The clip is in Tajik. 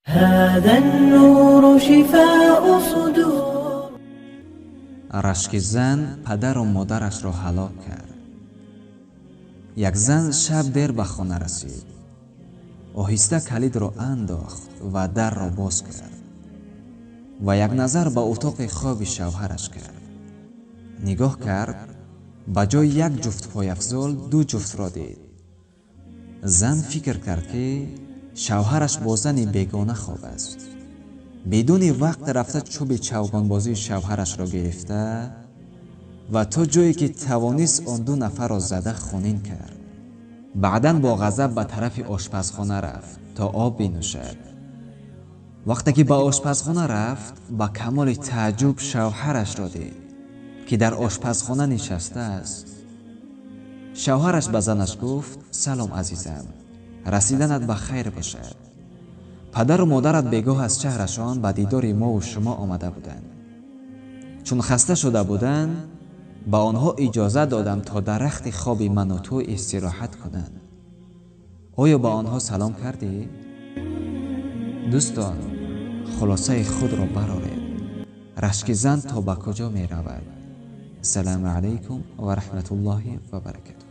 هذا النور شفاء صدور. Рашки зан падару модарашро ҳалок кард. Як зан шаб дер ба хона расид. Оҳиста калидро андохт ва дарро боз кард ва як назар ба утоқи хоби шавҳараш кард. Нигоҳ кард, ба ҷои як ҷуфт пойафзол ду ҷуфтро дид. Зан фикр кард, ки шавҳараш бо зани бегона хоб аст. Бидуни вақт рафта, чӯби чавгонбозии шавҳарашро гирифта ва то ҷое ки тавонист, он ду нафарро зада хунин кард. Баъдан бо ғазаб ба тарафи ошпазхона рафт, то об бинӯшад. Вақте ки ба ошпазхона рафт, ба камоли тааҷҷуб шавҳарашро дид, ки дар ошпазхона нишастааст. Шавҳараш ба занаш гуфт: «Салом, азизам, расиданат ба хайр бошад. Падару модарат бегоҳ аз шаҳрашон ба дидори мову шумо омада буданд. Чун хаста шуда буданд, ба онҳо иҷозат додам, то дар рахти хоби ману ту истироҳат кунанд. Оё ба онҳо салом кардӣ?» Дӯстон, хулосаи худро бароред: рашки зан то ба куҷо меравад? Ассалому алайкум ва раҳматуллоҳи ва баракатуҳ.